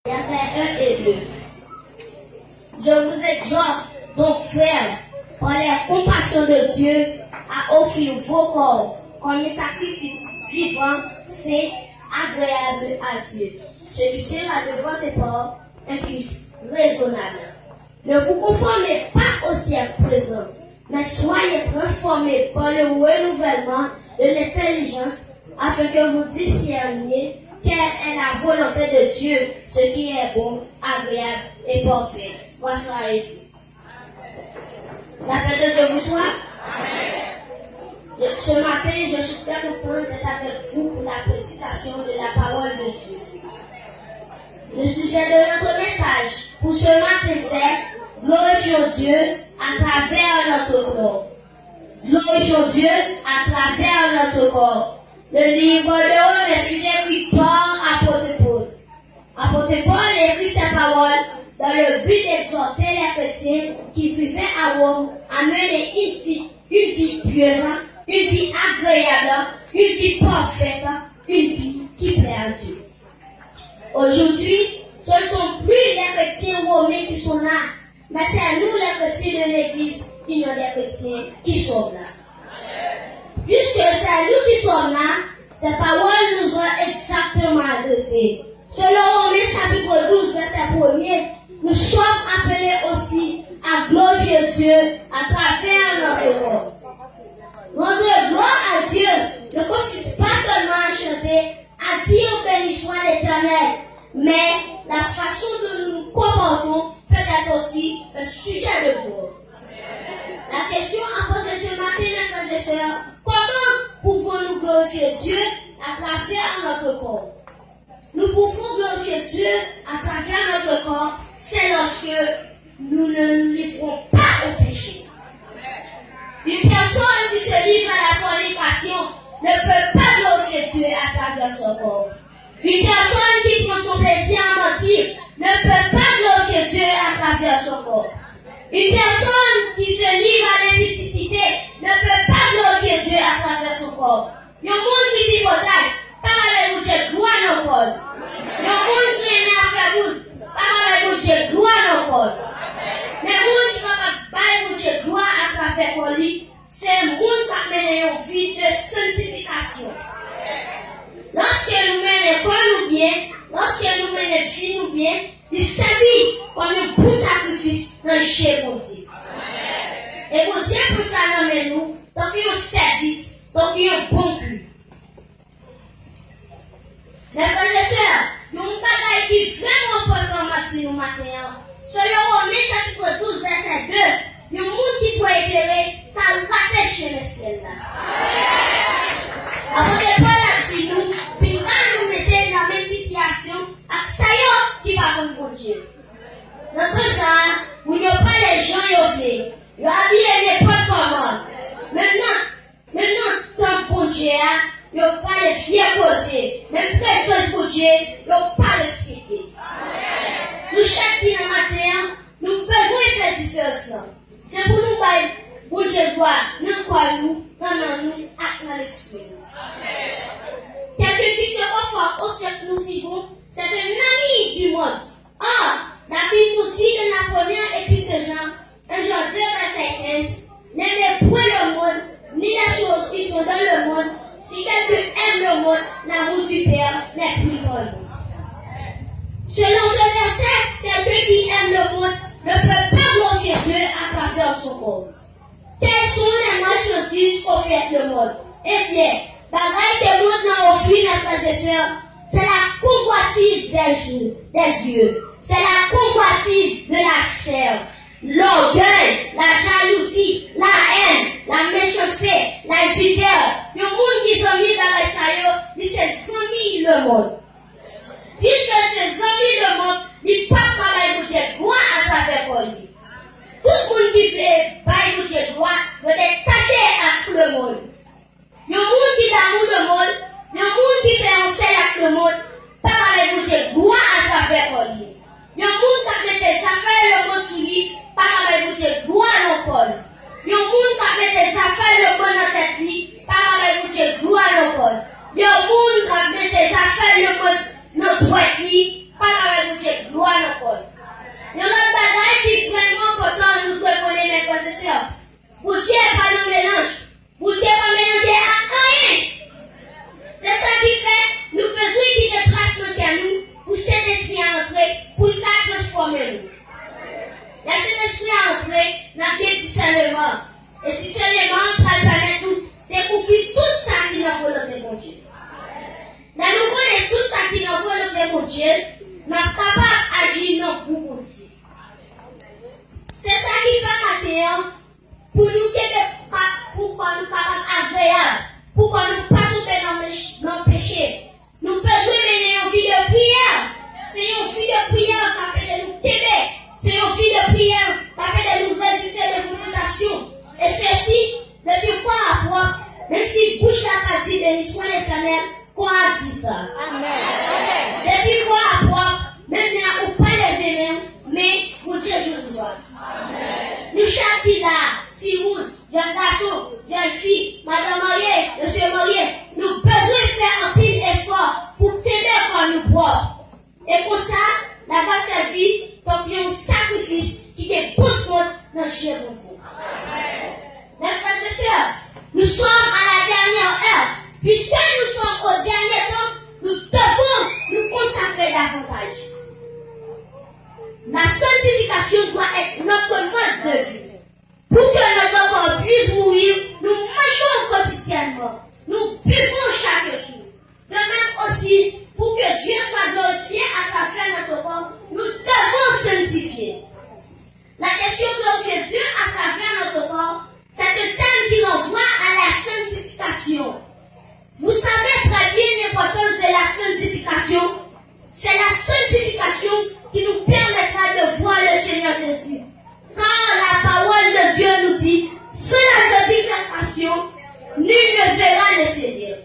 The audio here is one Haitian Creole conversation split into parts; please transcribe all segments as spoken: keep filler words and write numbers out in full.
Versets un et deux. Je vous exhorte donc, frères, par les compassions de Dieu, à offrir vos corps comme un sacrifice vivant, saint, agréable à Dieu, ce qui sera de votre part un culte raisonnable. Ne vous conformez pas au siècle présent, mais soyez transformés par le renouvellement de l'intelligence, afin que vous discerniez quelle est la volonté de Dieu, ce qui est bon, agréable et parfait. Bonsoir et vous. La paix de Dieu vous soit. Ce matin, je suis très content d'être avec vous pour la prédication de la parole de Dieu. Le sujet de notre message pour ce matin, c'est: Glorifions Dieu à travers notre corps. Glorifions Dieu à travers notre corps. Le livre de Romains fut écrit par apôtre Paul. Apôtre Paul écrit ces paroles dans le but d'exhorter les chrétiens qui vivaient à Rome à mener une vie, une vie pieuse, une vie agréable, une vie parfaite, une vie qui plaît à Dieu. Aujourd'hui, ce ne sont plus les chrétiens romains qui sont là, mais c'est nous les chrétiens de l'église Union des chrétiens qui sommes là. Puisque c'est nous qui sommes là, ces paroles nous ont exactement adressés. Selon Romains chapitre douze, verset premier, nous sommes appelés aussi à glorifier Dieu à travers notre corps. Rendre gloire à Dieu ne consiste pas seulement à chanter, à dire: Béni soit l'Éternel, mais la façon dont nous nous comportons peut être aussi un sujet de gloire. La question à poser ce matin, mes frères et sœurs: comment pouvons-nous glorifier Dieu à travers notre corps? Nous pouvons glorifier Dieu à travers notre corps, c'est lorsque nous ne nous livrons pas au péché. Une personne qui se livre à la fornication ne peut pas glorifier Dieu à travers son corps. Une personne qui prend son plaisir à mentir ne peut pas glorifier Dieu à travers son corps. Une personne qui se livre à l'impudicité ne peut pas glorifier Dieu à travers son corps. Yon moun ki tripotay pa ka bay Bondye glwa nan kò l. Yon moun ki renmen afè moun pa ka bay Bondye glwa nan kò l. Men moun ki kapab bay Bondye glwa atravè kò li, se moun k ap mennen yon vi de santifikasyon. Lòske nou mennen kò nou byen, lòske nou mennen vi nou byen, li sèvi kòm yon bon sakrifis nan je Bondye. E Bondye pran sa nan men nou tankou yon sèvis, tankou yon bon kli. Mes frères et sœurs, yon bagay ki vrèman enpòtan m ap di nou maten an, selon Women chapit douz, vèsè de, yon moun ki twò eklere ka rate chemen syèl la. Apot Pòl ap di nou, vin pa nou mete nan menm sitiyasyon ak sa yo ki pa konn Bondye. Nan tan sa a, moun yo pale jan yo vle, yo abiye nenpòt kòman. Menm nan, menm nan tanp Bondye a, yo pale vye koze, menm prezans Bondye, yo pa respekte. Nou chak ki nan maten an, nou bezwen fè diferans lan. Se pou nou bay Bondye glwa nan kò nou, nan nanm nou ak nan lespri nou. Quelqu'un qui se conforme au siècle où nous vivons, c'est un ami du monde. Or, la Bible nous dit dans la première épître de Jean, un Jean deux, verset quinze, n'aimez point le monde, ni les choses qui sont dans le monde. Si quelqu'un aime le monde, l'amour du Père n'est plus en lui. Selon ce verset, quelqu'un qui aime le monde ne peut pas glorifier Dieu à travers son corps. Quelles sont les marchandises qu'offre le monde? Eh bien, bagay ke mond nan ofri, mes frères et sœurs, c'est la convoitise des yeux, des yeux. C'est la convoitise de la chair, l'orgueil, la jalousie, la haine, la méchanceté, l'adultère. Yon moun ki zanmi bagay sa yo, li se zanmi lemonn. Piske se zanmi lemonn, li p ap ka bay Bondye glwa atravè kò li. Tout moun ki vle bay Bondye glwa dwe detache ak lemonn. Yon moun ki damou lemonn, yon moun ki fè yon sèl ak lemonn, pa ka bay Bondye glwa atravè kò li. Yon moun k ap mete zafè lemonn sou li pa ka bay Bondye glwa nan kò l. Yon moun k ap mete zafè lemonn nan tèt li pa ka bay Bondye glwa nan kò l. Yon moun k ap mete zafè lemonn nan dwèt li pa ka bay Bondye Ensenyman an pral pèmèt nou dekouvri tout sa ki nan volonte Bondye. Lè nou konnen tout sa ki nan volonte Bondye, n ap kapab aji nan gou Bondye. Se sa ki fè maten an, pou nou kenbe pa, pou kò nou kapab agreyab, pou kò nou pa tonbe nan mech-, nan peche, nou bezwen mennen yon vi de priyè. Se yon vi de priyè k ap ede nou kenbe. Se yon vi de priyè k ap ede nou reziste devan tantasyon. E sesi, depi kò a pwòp, menm si bouch la pa di, "Beni swa Letènèl," kò a di sa. Depi kò a pwòp, menm lè ou pa leve men w, men Bondye jwenn ou a. Nou chak ki la, timoun, jèn gason, jèn fi, madanm marye, mesye marye, nou bezwen fè anpil efò pou kenbe kò nou pwòp. E konsa, n a ka sèvi tankou yon sakrifis ki gen bon sant nan je Bondye. Mes frères et sœurs, nous sommes à la dernière heure. Puisque nous sommes au dernier temps, nous devons nous consacrer davantage. La sanctification doit être notre mode de vie. Pour que notre corps puisse mourir, nous mangeons quotidiennement, nous buvons chaque jour. De même aussi, pour que Dieu soit glorifié à travers notre corps, nous devons sanctifier. La question glorifier Dieu à travers notre corps, c'est un thème qui renvoie à la sanctification. Vous savez très bien l'importance de la sanctification. C'est la sanctification qui nous permettra de voir le Seigneur Jésus. Car la parole de Dieu nous dit, sans la sanctification, nul ne verra le Seigneur.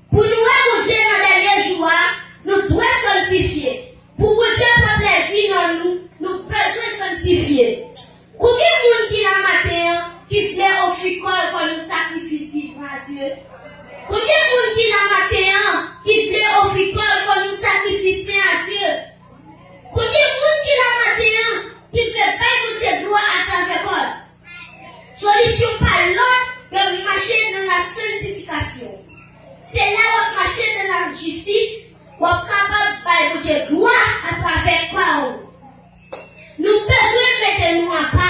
Pou nou wè Bondye nan dènye jou a, nou dwe sanktifye. Pou Bondye pran plezi nan nou, nou bezwen sanktifye. Konbyen moun ki la maten an ki vle ofri kò yo kòm yon sakrifis vivan a Dye? Konbyen moun ki la maten an ki vle ofri kò yo kòm yon sakrifis sen a Dye? Konbyen moun ki la maten an ki vle bay Bondye glwa atravè kò l? Solisyon pa lòt ke mache nan la sanktifikasyon. Se lè w ap mache nan lajistis, w ap kapab bay Bondye glwa atravè kò w. Nou bezwen mete nou apa.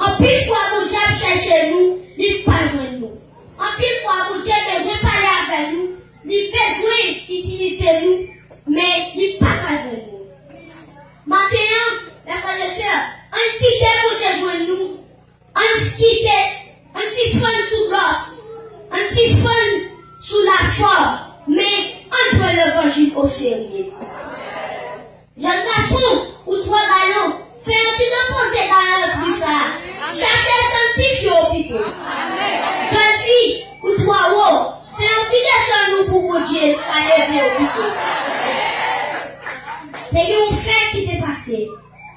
Anpil fwa, Bondye ap chèche nou, li pa jwenn nou. Anpil fwa, Bondye bezwen pale avè nou, li bezwen itilize nou, men li pa ka jwenn nou. Maten an, mes frères et sœurs, ann kite Bondye jwenn nou. Ann kite, ann sispann sou blòf, ann sispann sou lafò, men ann pran levanjil oserye. Jèn gason, ou twò gayon, fè yon ti depoze galanri sa a. Chache sanktifye w pito. Jèn fi, ou twò wo, fè yon ti desann ou pou Bondye ka leve w pito. Te gen yon fèt ki te pase.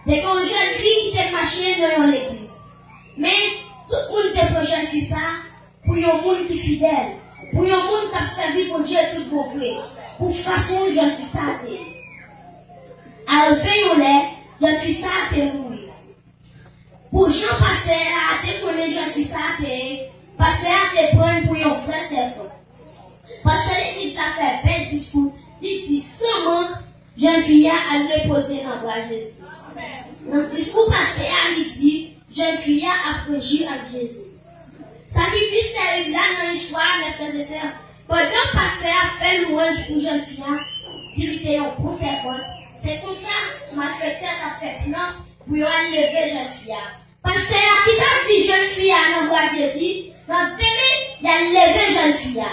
Te gen yon jèn fi ki te mache nan yon legliz. Men, tout moun te pran jèn fi sa a pou yon moun ki fidèl, pou yon moun k ap sèvi Bondye tout bon vre, pou fason jèn fi sa a te ye. Arive yon lè, jèn fi sa a te mouri. Pou jan pastè a te konnen jèn fi sa a te ye, pastè a te pran l pou yon vrè sèvant. Pastè legliz la fè bèl diskou, li di, san mank, jèn fi a al repoze nan bra Jezi. Nan diskou pastè a, li di, jèn fi a ap reji ak Jezi. Sa ki plis terib la nan istwa a, mes frères et sœurs, pandan pastè a ap fè lwanj pou jèn fi a, di li te yon bon sèvant, se konsa malfektè t ap fè plan pou yo al leve jèn fi a. Pastè a ki t ap di jèn fi a nan bra Jezi, nan demen, y al leve jèn fi a.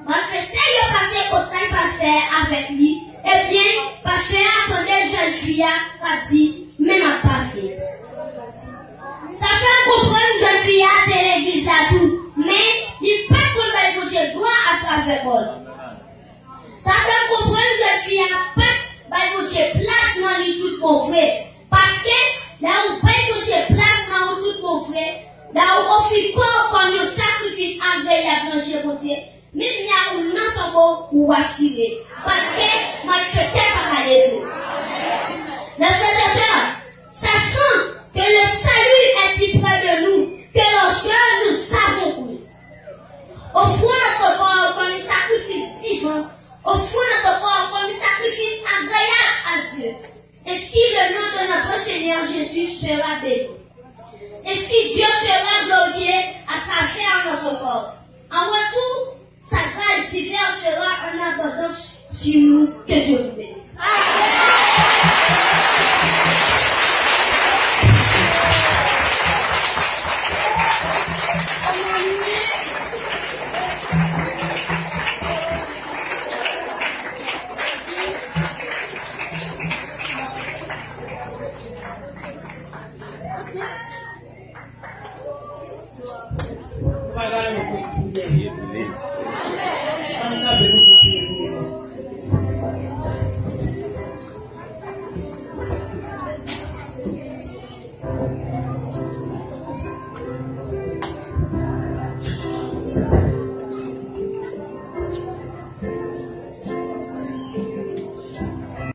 Malfektè yo pase kot kay pastè a avèk li. Ebyen, pastè a tande jèn fi a k ap di, "Men m ap pase." Sa fè l konprann jèn fi a te legliz la tou, men li pa t konn bay Bondye glwa atravè kò l. Sa fè m konprann jèn fi a pa t bay Bondye plas nan li tout bon vre. Paske, lè ou bay Bondye plas nan ou tout bon vre, lè ou ofri kò w kòm yon sakrifis agreyab nan je Bondye, menm lè ou nan tonbo, ou asire. Paske, malfektè pa ka leve w. Mes frères et sœurs, sachant que le salut est plus près de nous que lorsque nous avons cru. Offrons notre corps comme un sacrifice vivant. Offrons notre corps comme un sacrifice agréable à Dieu. Ainsi, le nom de notre Seigneur Jésus sera béni. Ainsi, Dieu sera glorifié à encore. En retour, sa grâce divine sera en abondance sur nous. Que Dieu vous bénisse.